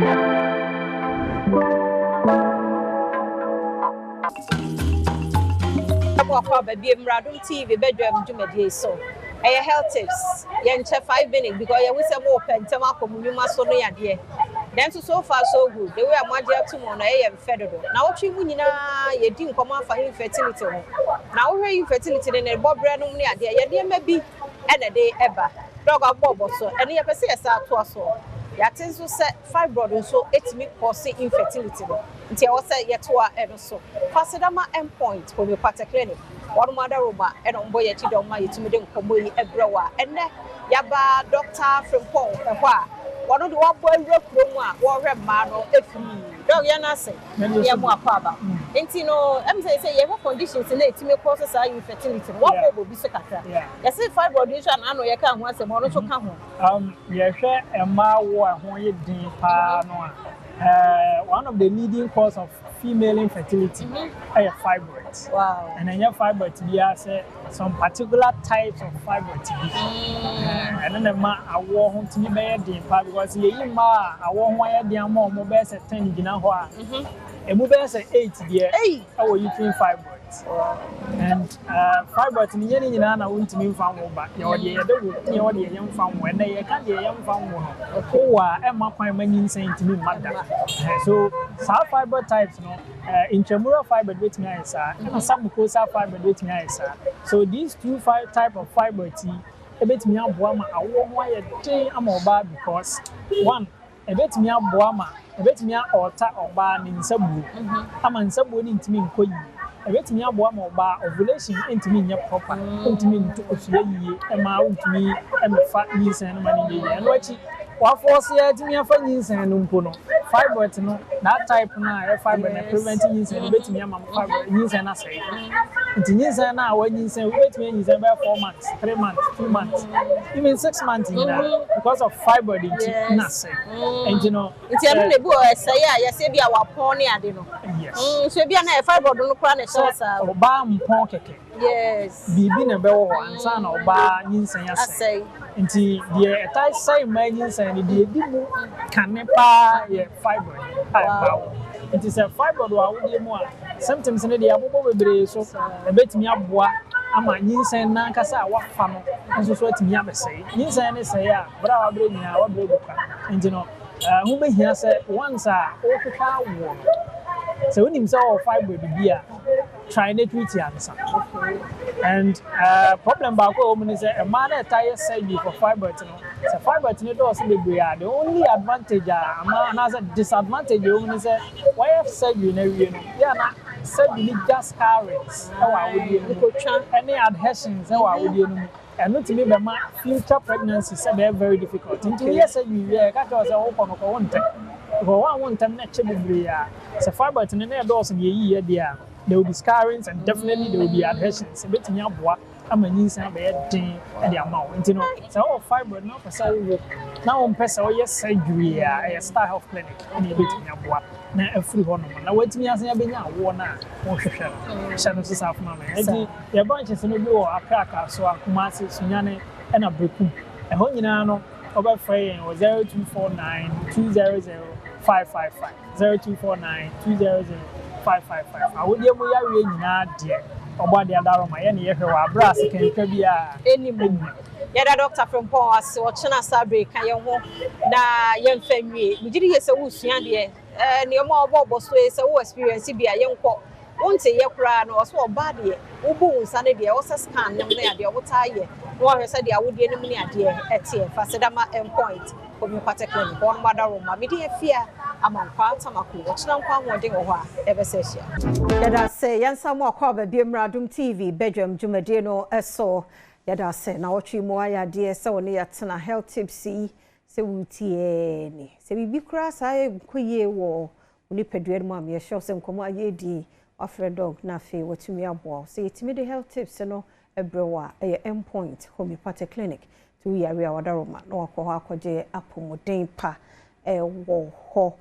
Mo akwaaba bio mmra Adom TV badwam dwumadie so. Ɛyɛ health tips. Yɛnkyɛ 5 minutes because yɛhu sɛ mopɛ ntɛm akɔ mo nnwuma so ne adeɛ. Nanso so far so good. The way a moagye ato mu no, ɛyɛ mfɛ dodo. Na wotwe mu nyinaa yɛdi nkɔmmɔ afa infertility ho. Na wohwɛ infertility ne ne bɔberɛ nom ne adeɛ, yɛ nneɛma bi ɛna ɛde ɛba. Doc abɔbɔ so. Ɛno yɛpɛ sɛ yɛsa atoa so. Yɛate nso sɛ fibroid nso ɛtumi cause infertility no. Nti ɛwɔ sɛ yɛtoa ɛno so. Fasedama Endpoint Homeopathic Clinic. Wɔn adaroma ɛna wɔn bɔ yɛn akyi dɔm ma yɛtumi de nkɔmmɔ yi ɛbrɛ wɔ a ɛnɛ yaba Dr. Frimpong ɛhɔ a wɔn de wɔabɔ awura kurom a wɔrehwɛ mmaa no efiri. Doc, yɛn ase yɛn mu akɔ aba. Nti no sɛ yɛhwɛ conditions na etumi kɔ so saa infertility no, wɔabɔ bɔ bi so kakra. Yɛsɛ fibroid nso a n'ano yɛka ho asɛm, ɔno nso ka ho. Yɛhwɛ mmaa wo a ɛho yɛ den paa no a, one of the leading cause of female infertility ɛyɛ fibroid. And ɛnyɛ fibroid biara, sɛ some particular types of fibroid bi. Ɛno na ɛma awoɔ ho tumi bɛyɛ den paa, because yɛyi mmaa a awoɔ ho ayɛ den ama wɔn bɛyɛ sɛ 10 gyina hɔ a, emu bɛyɛ sɛ eight deɛ ɛwɔ uterine fibroid. And fibroid no, nyɛ ne nyinaa na wontumi mfa nwo ba. Yɛwɔ deɛ yɛde wo ne yɛwɔ deɛ yɛmfa nwo. Ɛnɛ yɛka deɛ yɛmfa nwo no, wowɔ a ɛmma kwan ma nyinsɛn ntumi mma da. So saa fibroid types no, intramural fibroid bɛtumi ayɛ saa, ɛna submucosal fibroid bɛtumi ayɛ saa. So these two type of fibroid yi ɛbɛtumi aboa ma awoɔ ho ayɛ den ama ɔbaa, because one, ɛbɛtumi aboa ma ɛbɛtumi ɔɔta ɔbaa ne nsabuo ama nsabuo no ntumi nkɔ yie. Ɛbɛtumi aboa ma ɔbaa ovulation ntumi nyɛ proper, ntumi nto kosua yie, ɛma ntumi ɛmɛfa nyinsɛn no ma no nyɛ yie. Ɛno akyi, wafɔɔse atumi afa nyinsɛn no mpo no, fibroid no, that type no a ɛyɛ fibroid na prevent nyinsɛn no, bɛtumi ama fibroid nyinsɛn no asɛe. Nti nyinsɛn no a wanyinsɛn, wobɛtumi anyinsɛn bɛyɛ 4 months, 3 months, 2 months, even 6 months nyinaa, because of fibroid nti na asɛe. Nti no Nti ɛno na ebi wɔ ɛsɛe a yɛsɛ bi a wapɔn ne ade no. Yes. Nso ebi a na yɛ fibroid no koraa na ɛhyɛ saa. Ɔbaa mpɔn kɛkɛ, biribi na ɛbɛwɔ hɔ ansa na ɔbaa nyinsɛn asɛe. Asɛe. Nti deɛ ɛtae sɛe mmaa nyinsɛn no, deɛ ɛdi mu kane paa yɛ fibroid a ɛba wɔ. Nti sɛ fibroid wɔ awodeɛ mu a, symptoms no deɛ abobɔ bebree so, ɛbɛtumi aboa ama nyinsɛn nankasa a wafa no nso so atumi abɛsɛe. Nyinsɛn ne sɛe a, berɛ a wabrɛ nyinaa wabrɛ gu kwa. Nti no ho bɛhia sɛ once a wohwehwɛ awoɔ no, sɛ wonim sɛ wɔwɔ fibroid bi a, try ne treat ansa. And problem baako a ɛwɔ mu ne sɛ mmaa no ɛta yɛ surgery for fibroid no, sɛ fibroid no dɔɔso bebree a, the only advantage a ama anaasɛ disadvantage a ɛwɔ mu ne sɛ wɔyɛ surgery no awie no, yɛ na surgery no gya scarrings ɛwɔ awodeɛ no mu Nkotwa. ɛne adhesions ɛwɔ awodeɛ no mu. Ɛno tumi bɛma future pregnancy sɛ bɛyɛ very difficult. Nti woyɛ surgery wie a, yɛka kyerɛ wo sɛ wokɔ no kɔ wo ntɛm, because wɔn a wo ntɛm no ɛkyɛ bebree a, sɛ fibroid no na ɛdɔɔso na yɛyi yɛ deɛ a, there will be scarrings and definitely there will be adhesions. Ebɛtumi aboa ama nyinsɛn abɛyɛ den ɛde ama wo. Nti no sɛ wowɔ fibroid na wopɛ sɛ wowo na wompɛ sɛ woyɛ surgery a, ɛyɛ Star Health Clinic ɛna ebɛtumi aboa na afiri hɔ nom na woatumi asan abɛnya awoɔ no a wohwehwɛ no. Hyɛ no so saa foma me. Nti yɛ branches no bi wɔ Accra, Kasoa, Kumasi, Sunyani ɛna Berekum. Ɛhɔ nyinaa no, wɔbɛfrɛ yɛn wɔ 0249 200 555, 0249 200 555. Awodeɛ mu yareɛ nyinaa deɛ, ɔbɔ adeɛ adaroma yɛne yɛhwɛ wɔ aberɛ a sekɛntwa biara Anim. Yɛda Dr. Frimpong ase. Ɔkyena saa bere ka yɛn ho na yɛmfa nwie. Megye di yɛ sɛ wosua deɛ nneɛma a ɔbɔbɔ so yi, sɛ wo experience bi a yɛnkɔ wonte yɛ koraa no, ɔsɛ ɔbaa deɛ wobu wo nsa no deɛ, ɔsɛ scan nom ne adeɛ wotaa yɛ na wahwɛ sɛ deɛ awodeɛ no mu ne adeɛ ɛteɛ. Fa sedama Endpoint Homeopathic Clinic, wɔn adaroma. Mede afia ama nkwa tamako. Ɔkyena nkwa ahoɔden wɔ hɔ a, ɛbɛsɛ ahyia. Yɛda sɛ yɛnsa mu akɔ aba bi mmra Adom TV badwam dwumadie no so. Yɛda sɛ na wɔtwe mu ayɛ adeɛ sɛ wɔne yɛatena health tips yi sɛ wotie ni sɛ biribi koraa saa nkɔ yie wɔ wo nipadua no mu a, meyɛhyɛ wo sɛ nkɔmmɔ a yɛdi, wafrɛ Doc na afei watumi aboa wo sɛ yɛtumi de health tips no brɛ wo a, ɛyɛ Endpoint Homeopathic Clinic. Nti woyare a, wadaroma na wakɔ hɔ akɔgye apɔmuden pa ɛwɔ hɔ.